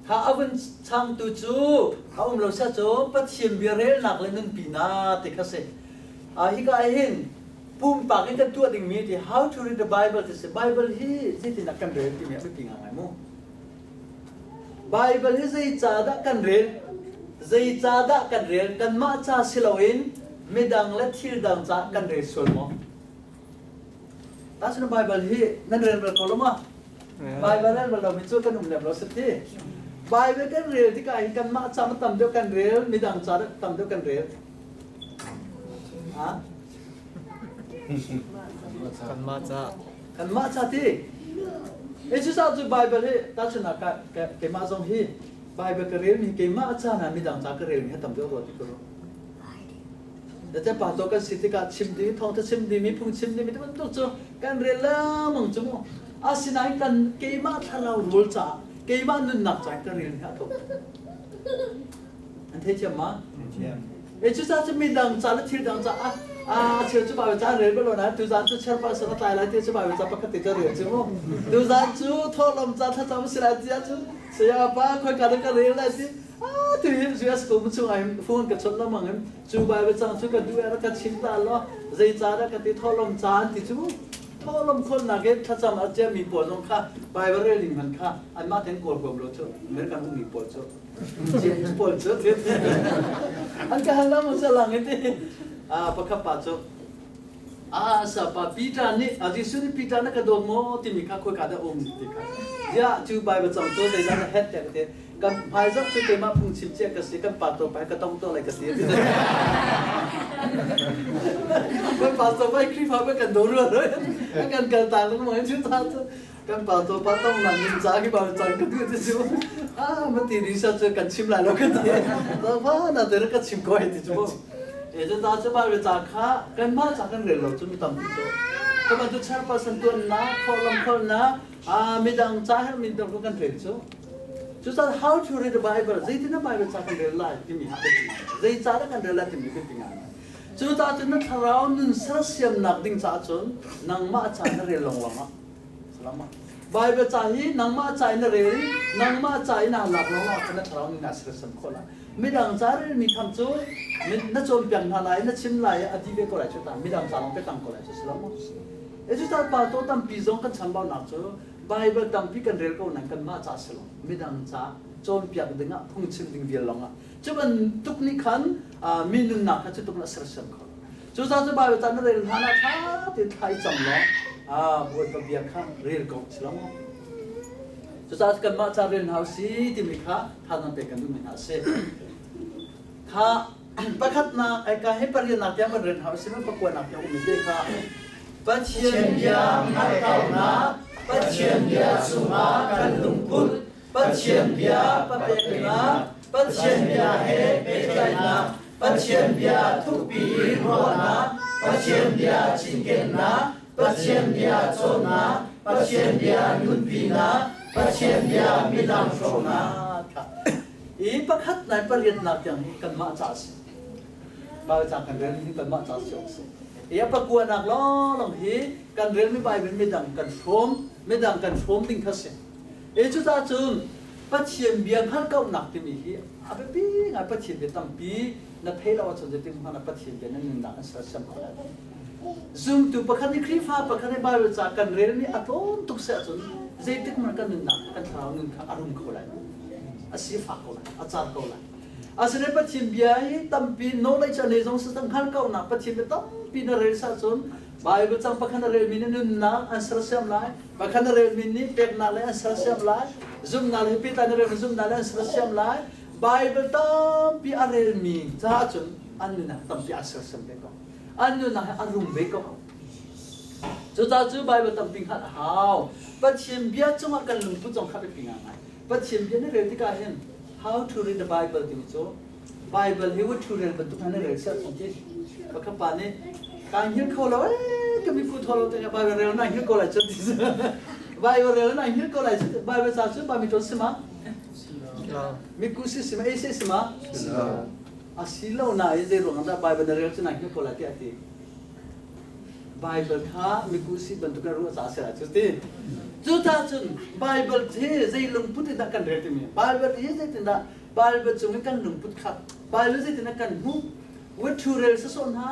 Kha a vun changtu cu a um lo sia cu Pathian bia relnak le nunpi na ti kha si. Hika ah hin pumpak in kan tuah dingmi ti how to read the Bible ti si. Bible hi zeitindah kan rel timi a biapi ngai mu. Bible hi zeicahdah kan rel? Zeicahdah kan rel? Kanmah ca si loin midang le thil dang ca kan rel sual maw? Tahchun Bible hi nan rel bal ko lo ma? Bible rel bal lomi cu kan um lem lo si ti. Bible kan rel tikah hin kanmah ca ma tam deuh kan rel, midang ca tam deuh kan rel. Ha? Kanmah ca. Kanmah ca ti. E cu cu Bible hi tahchun ah keimah zong hi Bible ka rel mi keimah ca na midang ca ka rel mi hi tam deuh rua ti ka ruah. Te pa to kan si tikah chim ding thawngtha chim ding mi phung chim ding mi bantuk cu kan rel lengmang cu mu. Asinain kan keimah thlarau rawl caah keimah nunnak caah kan rel mi a tlawm. An theithiam ma? E cu ca cu midang ca le thil dang ca ah a cheu cu Bible ca rel bal na tuzan cu chairperson a tlai lai ti cu Bible ca pakhat te ca rel cu mu. Tuzan cu thawhlawm ca thlacam si lai ti ahcun saya pa khoi ka ka rel lai ti ah tu hi US kum chung ai phone ka chawnh lengmang in cu Bible cang cu ka duh ka chim ta lo zei ca dah ka ti thawhlawm ca an ti cu thawhlawm kholnak in thlacam a cia mi pawl zong kha Bible rel ning man kha anmah ten kawl huam lo cu American ummi pawl cu pawl cu an ka hal lengmang cu lang in ti pakhat pa cu a sa pa Peter nih Jesuh nih Peter na ka dawt maw timi kha khoi ka dah um ti kha ziah cu Bible cang cu zeidah na het tiah ka ti kan hmaizarh cu keimah phungchim cia ka si kan pastor pa ka tong to lai ka si kan pastor pa Khrihfa pa kan do rua lo kan kal ta lung mo chu ta chu kan pastor pa tong nan nin cha ki ba cang ka tu ti chu ah ma ti ri sa chu kan chim lai lo ka ti ta fa na te ka chim ko ai ti chu e chu ta chu ba re cha kha kan ma cha kan rel lo chu mi tam ti chu ka ban tu chairperson tuan na kho lam khol na a midang ca her min dang kan rel cu Cucaah how to read the Bible, zeitin na Bible ca kan rel lai timi ha biapi. Zei ca dah kan rel lai timi biapi ngai. Cucaah cun na thlarau nun sersiamnak ding caah cun nangmah ca na rel lawng ah salama. Bible ca hi nangmah ca in na rel i nangmah ca in naa lak lawng ah na thlarau nun naa sersiam khawh lai. Midang ca relmi tham cu na cawnpiak hna lai, na chim lai a ti ve ko lai cu ta. Midang ca lawng pe tang ko lai cu si lo maw? E cucaah pa to tampi zong kan chambaunak cu Bible tampi kan rel ko nain kanmah ca si lo midang ca cawnpiak dingah phungchim ding vial lawngah cu bantuk nih khan mi nunnak kha cu tuk na sersiam kho cucaah cu Bible ca na rel hlan ah ṭha tein thla i cam law Bawipa bia kha rel ko si lo maw cucaah kanmah ca rel hna si timi kha thazaang pek kan duhmi hna a si kha pakhatnak ai ka he pariatnak tiang kan rel hna si lo pakuanak tiang um te kha Pathian bia hngalhnak, Pathian bia chungah kan lungput, Pathian bia papeknak, Pathian bia he pehtlaihnak, Pathian bia thukpi in ruahnak, Pathian bia cinkennak, Pathian bia cawnnak, Pathian bia nunpinak, Pathian bia midang hrawmnak. I pakhat nai pariatnak tiang hi kanmah ca a si. Bible ca kan rel hi kanmah ca si awk si. I a pakuanak lawnglawng hi kan relmi Bible midang kan hrawm, midang kan hrawm ding kha si. E cucaah cun Pathian bia hngalhkauhnak timi hi a biapi ngai Pathian bia tampi na thei lo ahcun zeitin hmanh ah Pathian bia na nunnak an sersiam kho lai lo. Zumtu pakhat nih Khrihfa pakhat nih Bible ca kan relmi a tlawm tuk si ahcun zeitik hmanh kan nunnak kan thlarau nun kha a rum kho lai lo. A sifak ko lai, a car ko lai. Asinain Pathian bia hi tampi knowledge a nei zong si hngal ko nak Pathian bia tampi na rel sa cun Bible cang pakhat na relmi nih nunnak an sersiam lai, pakhat na relmi nih peknak le an sersiam lai, zumhnak le pehtlai na relmi zumhnak le an sersiam lai. Bible tampi a relmi caah cun an nunnak tampi a sersiam ve ko. An nunnak hi a rum ve ko. Cucaah cu Bible tampi hngalh a hau. Pathian bia cungah kan lungput zong kha biapi ngai. Pathian bia na rel tikah hin how to read the Bible timi cu Bible hi what to rel bantuk na rel siah cun ti pakhat pa nih kaa hngilh kho lo ee ka mipu thaw lo te Bible rel na hngilh ko lai cu ti Bible rel na hngilh ko lai cu Bible ca cu ba mi ton si ma miku si si ma e si si ma a si lo na i zei ruang dah Bible na rel cu na hngilh ko lai tiah ti Bible kha miku si bantuk na ruah ca si lai cu ti. Cucaah cun Baibal hi zei lungput in dah kan rel timi Baibal hi zeitindah Baibal cung in kan lungput kha Baibal zeitindah kan hmuh Wethu rel sawsawh hna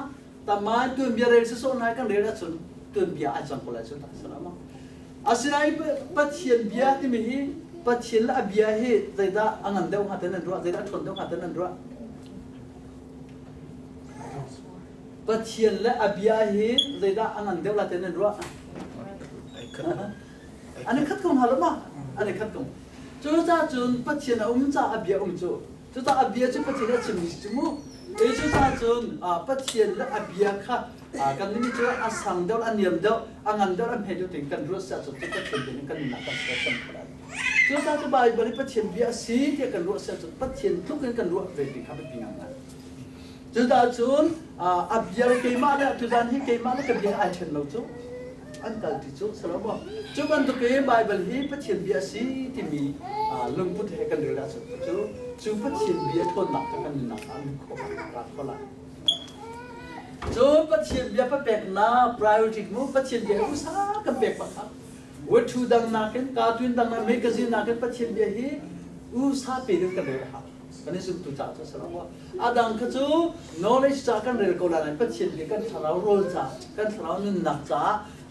taman tuanbia rel sawsawh hna kan rel ahcun tuanbia ai cang ko lai cu tak salam. Asinain Pathian bia timi hi Pathian le a bia hi zeidah a ngan deuh hnga ten nan ruah, zeidah a ṭhawn deuh hnga ten nan ruah? Pathian le a bia hi zeidah a ngan deuh la ten nan ruah? An i khat ko hnga lo ma? An i khat ko. Cucaah cun Pathian a um caah a bia um cu. Cucaah a bia cu Pathian a chimmi si cu mu. Cucaah cun Pathian le a bia kha kan nih cu a sang deuh, a niam deuh, a ngan deuh, a hme deuh tiin kan ruat siah cun Pathian bia nih kan nunnak kan sersiam kho lai. Cucaah cu Baibal hi Pathian bia a si tiah kan ruah siah cun Pathian tluk in kan ruah ve ti kha biapi ngangngai. Cucaah cun a bia le keimah le tuzan hi keimah le ka bia ai ṭhen lo cu an kal ti cu salo maw. Cu bantuk in Baibal hi Pathian bia a si timi lungput he kan rel ahcun cu cu Pathian bia ṭhawnnak kha kan nunnak ah an khawh rak kho lai. Cun Pathian bia papeknak priority mu Pathian bia usa kan pek bak kha. Wethu dang nakin cartoon dang na magazine nakin Pathian bia hi usa pe ding kan rel hau. Kan i zumtu ca cu si lo. A dang kha cu knowledge ca kan rel ko lai nain Pathian bia kan thlarau rawl ca, kan thlarau nunnak ca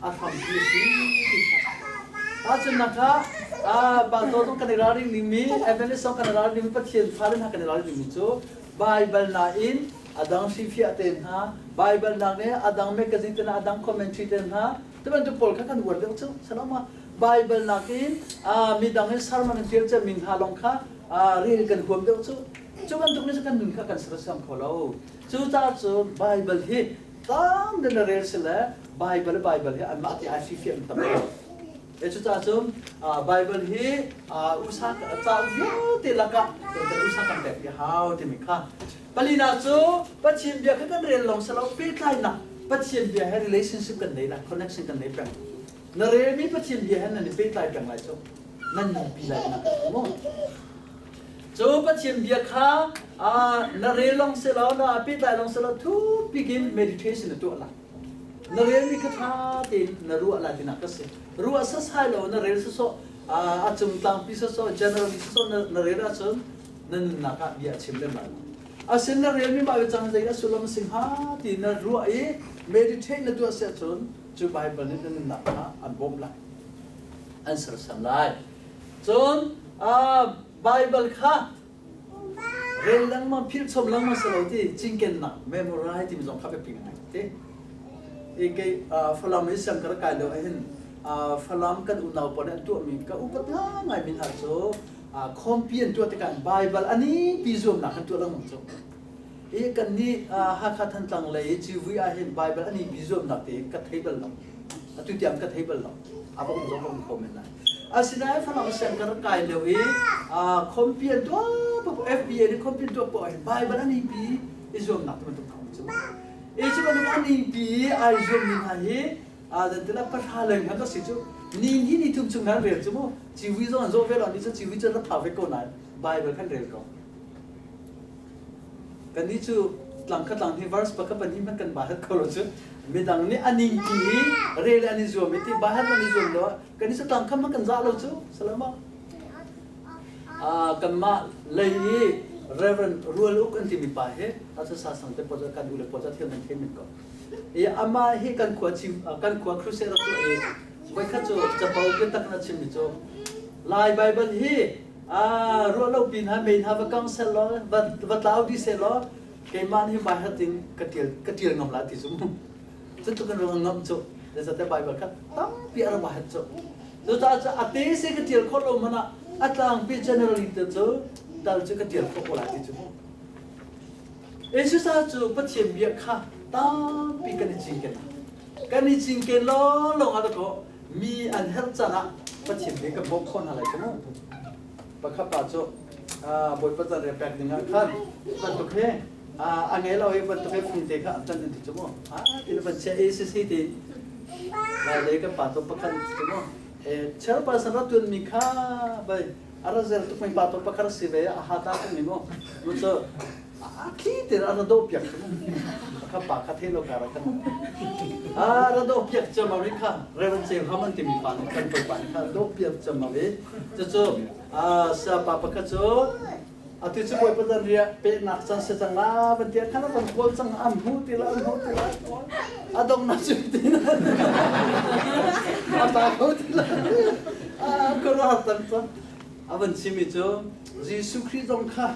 a hrampi a si ti kha. Tahchunhnak kha pastor zong kan i ralring dingmi, Adventist zong kan i ralring dingmi, Pathian fale hna kan i ralring dingmi cu Baibal nain a dang hrifiah te hna, Baibal nak nih a dang magazine te hna, a dang commentary te hna, ti bantuk pawl kha kan uar deuh cu. Salama Baibal nakin midang in sermon an tial mi hna lawng kha rel kan huam deuh cu. Cu bantuk nih kan nun kha kan sersiam kho lo. Cucaah cu Baibal hi tlang den rel si le Baibal Baibal hi anmah ti ai hrifiah tam lo. Cucaah cun Baibal hi usa cauk vialte lakah usa kan pek i hau timi kha. Palinak cu Pathian bia kha kan rel lawng si lo, pehtlainak Pathian bia he relationship kan nei lai, connection kan nei peng. Na relmi Pathian bia he nan i pehtlai peng lai cu. Nan nunpi lai na mu. Cu Pathian bia kha na rel lawng si lo, na pehtlai lawng si lo, thupi in meditation na tuah lai. Na relmi kha ṭha tein na ruah lai tinak ka si. Ruah sasai lo na rel sawsawh, a cung tlangpi sawsawh, generally sawsawh na rel ahcun na nunnak ah bia a chim lem lai lo. Asin na relmi mah cang zei a sullam a si hnga ti na ruah i meditate na tuah si ahcun cu Bible nih na nunnak kha an bawmh lai. An sersiam lai. Cun Bible kha Rel lengmang, philh chom lengmang si lo ti cinkennak memorize timi zong kha biapi ngai ti. I kei Falam hi siang ka rak kai lio ahhin Falam kan unau pawl nih an tuahmi ka upat ngai mi hna cu khawmpi an tuah tikah Bible ani pi zuamnak an tuah lengmang cu. I kan nih Hakha Thantlang lei Civui ahhin Bible ani pi zuamnak ti ka thei bal lo. Atu tiang ka thei bal lo. A va um zong ka um kho men lai. Asinain Falam siang ka rak kai lio i khawmpi an tuah paoh FBA nih khawmpi an tuah paoh ahhin Baibal an pi i zuamnak ti bantuk hna um cu. I cu bantuk an pi ai zuammi hna hi zantila pahra leng han si cu ni hi ni thum chung nan rel cu mu civui zong an zawh ve lo ni cu civui cu rak thau ve ko nain Baibal kan rel ko. Kannih cu tlang kha tlang hi verse pakhat pahnih hmanh kan bahat kho lo cu midang nih a ning ti i rel an i zuam i ti bahat an i zuam lo kan i tlang kha hmanh kan zah lo cu salama kanmah lei i Reverend Rual Uk an timi pa hi a sa sang te po kan u le po thil nan thei min ko i ama hi kan khua chim kan khua crusade rak tuah i voikhat cu capo biatak na chimmi cu Lai Bible hi ruah lo pin ha mei hna va kang seh law va tlau dih seh law keimah nih mai hatin ka tial ka tial ngam la ti zum cu tluk in ruang ngam cu zate bible kha tampi a rak hat cu cucaah cu a te se ka tial khawh lo mana a tlangpi generally te cu tal cu ka tial khawh ko lai ti cu Jesuh cu Pathian bia kha tampi kan i cinken kan i cinken law lawng ah ko mi an herh caan ah Pathian he kan bawmh khawh hna lai cu mu. Pakhat pa cu Bawipa can re pek ding ah khan bantuk he a ngei lo i bantuk he fungte kha an tan ti cu mu. Tin van chia ACC ti lai lei kan pa to pakhat cu mu. Chairperson ra tuan mi kha bai a ra zel tuk mi pa to pakhat si ve a ha ta tuk mi mu. Mu cu A thli te a ra dawh piak kha pa kha the lo ka ra kan a ra dawh piak cham a kha Reverend Cheu Ham an timi pa nih kan pa nih kha dawh piak cham a cucu sa pa pakhat cu atu cu bawipa zan ria pehnak cang se cang la van tia khan van kawl cang an hmu ti la an hmu ti la a dong na cu ti na a ta kho ti la a ka ruah tan cang a van chimi cu Jesuh Khrih zong kha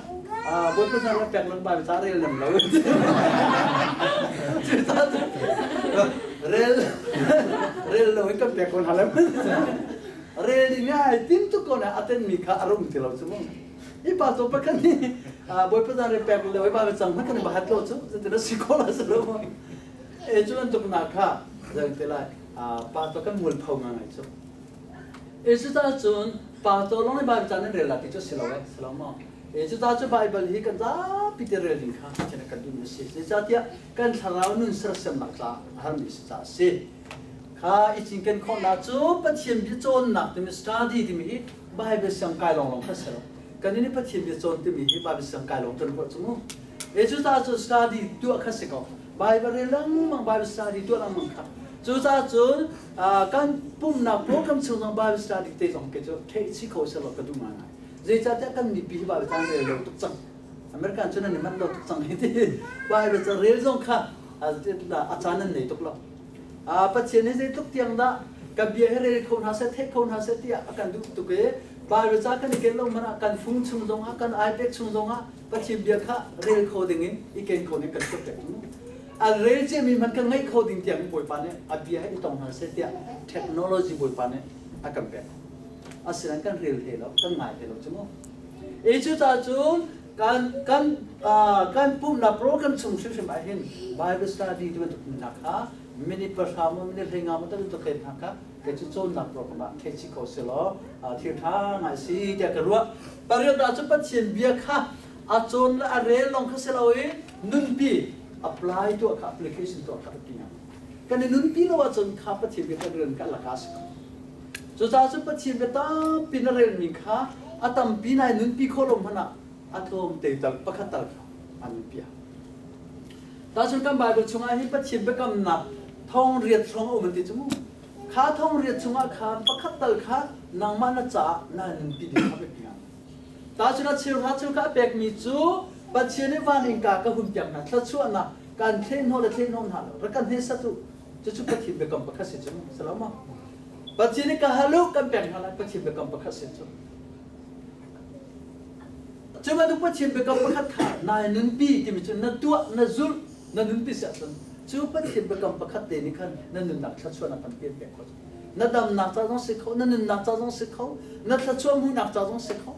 Bawipa zan ria pek lang Bible ca rel lem lo rel rel lo in kan pek ko hna lem rel ding ai tim tuk ko na aten mi kha a rum ti lo cu mu hi pa to pakhat nih Bawipa zan ria pek le Bawipa cang hmanh kan bahat lo cu zeitin a si ko la si lo e cu bantuk nak kha zang te lai pa to kan mual pho ngai cu E cucacun pastor lawng nih Bible ca nan rel la ti cu si lo eh, si lo maw? E cucaah cu Bible hi kan zapi te rel ding kha Pathian kan duhmi a si. Zeicahtiah kan thlarau nun sersiamnak caah a harmi si caah a si. Kha i cinken khawhnak cu Pathian bia cawnnak timi study timi hi Bible siang kai lawng lawng kha si lo. Kan nih Pathian bia cawn timi hi Bible siang kai lawng kan ruah cu mu. E cucaah cu study tuah kha si ko. Bible rel lengmang, Bible study tuah lengmang kha. Cucaah cun kan pumnak program chung zong Bible study te zong ke cu theih chih kho selaw ka duh ngai. Zeicahtiah kan mipi hi Bible caan rel lo tuk cang. American cu nan i manh lo tuk cang hi ti. Bible ca rel zong kha a caan nan nei tuk lo. Pathian hi zeitluk tiang dah ka bia hi rel kho hna seh, theih kho hna seh tiah a kan duh tuk i Bible ca kan i ken lo hmanh ah kan fung chung zongah kan iPad chung zongah Pathian bia kha rel kho dingin i ken kho ding kan tuah pek mu. An rel ciami hmanh kan ngaih kho ding tiang Bawipa nih a bia he i tong hna seh tiah technology Bawipa nih a kan pek. Asinain kan rel hlei lo, kan ngai hlei lo cu mu. E cu ca cun kan kan kan pumnak program chung hrimhrim ah hin Bible study ti bantuk nak kha minute 3 mo minute 15 mo tan tuk hna kha kei cu cawnnak program ah thei chih ko selaw thil ṭha ngai si tiah ka ruah. Pariat ah cu Pathian bia kha a cawn le a rel lawng kha si lo i nunpi apply tuah kha application tuah kha biapi ngai. Kan i nunpi lo ahcun kha Pathian bia kan rel kan laka si ko. Cucaah cun Pathian bia tampi na relmi kha a tampi nai nunpi khawh lo hmanh ah a tlawm te tal pakhat tal kha an nunpi a Tahcun kan Bible chungah hin Pathian biakamnak thong riat hrawng a um an ti cu mu. Kha thong riat chungah khan pakhat tal kha nangmah na caah na nunpi ding kha biapi ngai. Tahcun a cheuhra cheuhra a pekmi cu Pathian nih van innka ka hun piak hna thluachuahnak kan thlen hnawh le thlen hnawh hna lo rak kan hne u cucu Pathian biakam pakhat si cu si lo maw Pathian nih ka hal u kan pek hna lai Pathian biakam pakhat si cu Cu bantuk Pathian biakam pakhat kha nai nunpi timi cu na tuah, na zulh, na nunpi si ahcun cu Pathian biakam pakhat te nih khan na nunnak thluachuahnak tampi an pek khawh. Na damnak ca zong si kho, na nunnak ca zong si kho, na thluachuah hmuhnak ca zong si kho.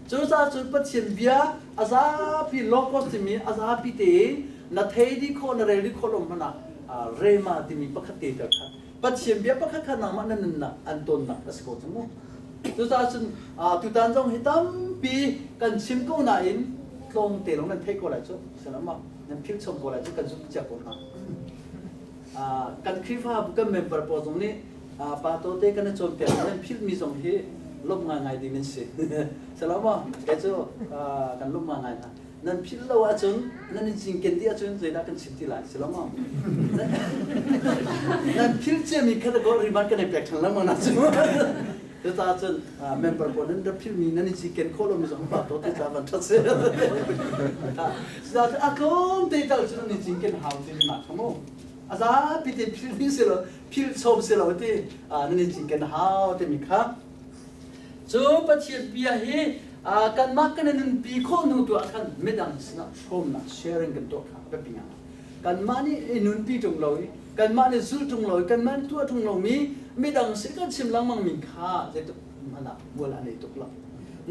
Cucaah cun Pathian bia a zapi logos timi a zapi tein na thei dih khawh, na rel dih khawh lo hmanh ah rema timi pakhat te tel kha Pathian bia pakhat kha nangmah na nunnak an tawnnak a si ko cu mu. Cucaah cun tutan zong hi tampi kan chim ko nain tlawmte lawng nan theih ko lai cu sinama nan philh chom ko lai cu kan zumh cia ko hna. Kan Khrihfabu kan member pawl zong nih pa tawte kan i cawnpiak nan philhmi zong hi lawmh ngaingai ding nan si. Salama kei cu kan lawmh ngaingai hna. Nan philh lo ahcun nan i cinken dih ahcun zeidah kan chim ti lai si lo maw? Nan philh ciami kha dakaw riban kan i pek ṭhan lengmang na cu. Cucaah cun member pawl nan rak philhmi nan i cinken khawh lomi zong pa to te ca van ṭhat si. Cucaah cun a tlawm te tal cu nan i cinken hau ti mi kha mu. A zapi te philh mi si lo, philh chom si lo ti nan i cinken hau timi kha Cu Pathian bia hi kanmah kan i nunpi khawh hnu tu ah khan midang sinah hrawmnak sharing kan tuah kha a biapi ngai. Kanmah nih i nunpi ṭung lo i kanmah nih zulh ṭung lo i kanmah nih tuah ṭung lomi midang sin kan chim lengmang mi kha zeitluk hmanh ah hmual a nei tuk lo.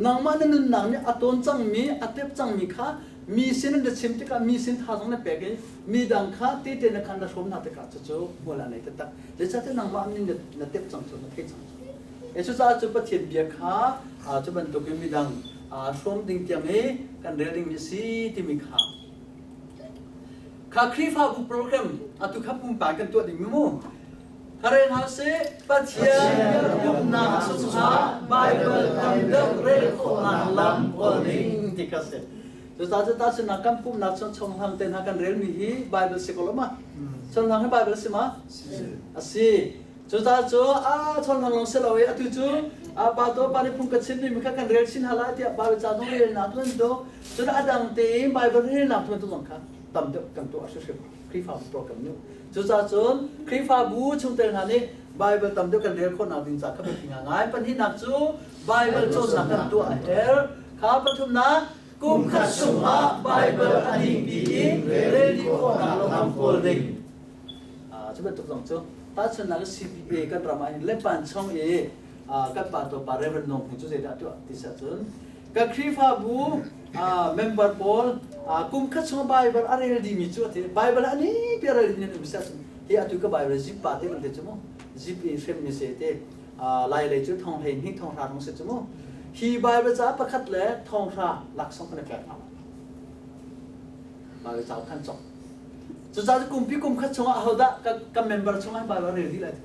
Nangmah na nunnak nih a tawn cangmi, a tep cangmi kha mi sin na chim tikah mi sin thazaang na pek i midang kha tete na khan na hrawm hna tikah cucu hmual a nei taktak. Zeicahtiah nangmah nih na tep cang cu, na theih cang cu. Cucaah cu Pathian bia kha cu bantukin midang hrawm ding tiang i kan rel dingmi a si timi kha kha Khrihfabu program atu kha pumpak kan tuah dingmi mu kha rel hna sih Pathian pumnak chungah Bible tam deuh rel khawhnak lam kawl ding ti kha si. Cucaah cu tahchunhnak kan pumhnak chung chonghlang te hna kan relmi hi Bible si ko lo ma? Chonghlang hi Bible si ma? A si. Cucaah cu a chonghlang lawng si lo i atu cu a pa to pa nih phung ka chim mi kha kan rel chin hala tiah Bible ca zong relnak tu an tu. Cun a dang tein Bible relnak tu zong kha tam deuh kan tuah hrimhrim Khrihfabu program nih. Cucaah cun Khrihfabu chungtel hna nih Bible tam deuh kan rel khawhnak ding ca kha biapi ngai. Pahnihnak cu Bible cawnnak kan tuah a herh. Kha pathumnak kum khat chungah Bible a ningpi in rel dih khawhnak lam kawl ding. Cu bantuk zong cu tahchunhnak CPA kan ram ah hin Lepan chung i kan pa to pa Reverend Nong Hmung cu zeidah tuah ti si ahcun ka Khrihfabu member pawl kum khat chung Bible a rel dihmi cu ati Bible a ni pi a rel dihmi an um si ahcun hi atu ka Bible zip pa te kan ti cu mu zip i hremmi se te lai lei cu thong hlei hnih thong hra rong si cu mu hi Bible ca pakhat le thong hra laksawng kan i pek hna Bible ca khan cawk cucaah kumpi kum khat chungah ahodah ka member chungah Bible rel dih lai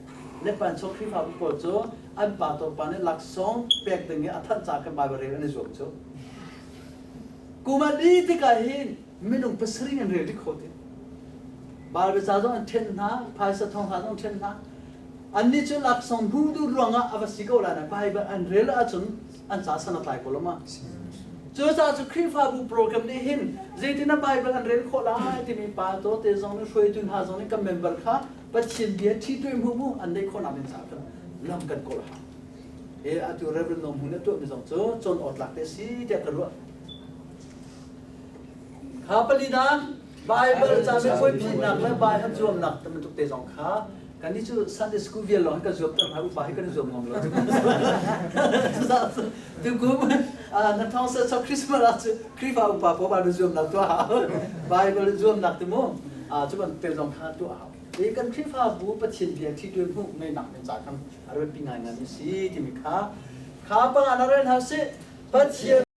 Lepan chung Khrihfabu pawl cu an pa to pa nih laksawng pek ding i a thanh ca kan Bible rel an i zuam cu kum a li tikah hin minung pasarih an rel dih kho ti Bible ca zong an ṭhen hna phaisa thong hna zong an ṭhen hna Annih cu laksawng hmuh duh ruangah a va si ko lai nain Baibal an rel ahcun an ca san a tlai ko lo ma. Cucaah cu Khrihfabu program nih hin zeitin ah Baibal an rel khawh lai timi pa tawte zong nih hruaitu hna zong nih kan member kha Pathian bia ṭhi tuai hmu mu an neih khawhnak ding caah kan lam kan kawl hau. He atu Reverend Nong Hmun nih a tuahmi zong cu cawn awk tlak te si tiah ka ruah. Kha palinak Baibal ca mipuai phihnak le Baibal zuamnak bantuk te zong kha kannih cu Sunday school vial lawng hi kan zuam ter hna upa hi kan i zuam ngam lo. Tukum na thong sa sa Christmas ah cu Khrihfa upa pawl Bible zuamnak tuah hau. Bible zuamnak ti mu cu bantuk te zong kha tuah hau. Hi kan Khrihfabu Pathian bia thi tuan hmuh ngeinak ding ca kan a biapi ngaingai mi si timi kha kha panga na rel hna sih Pathian.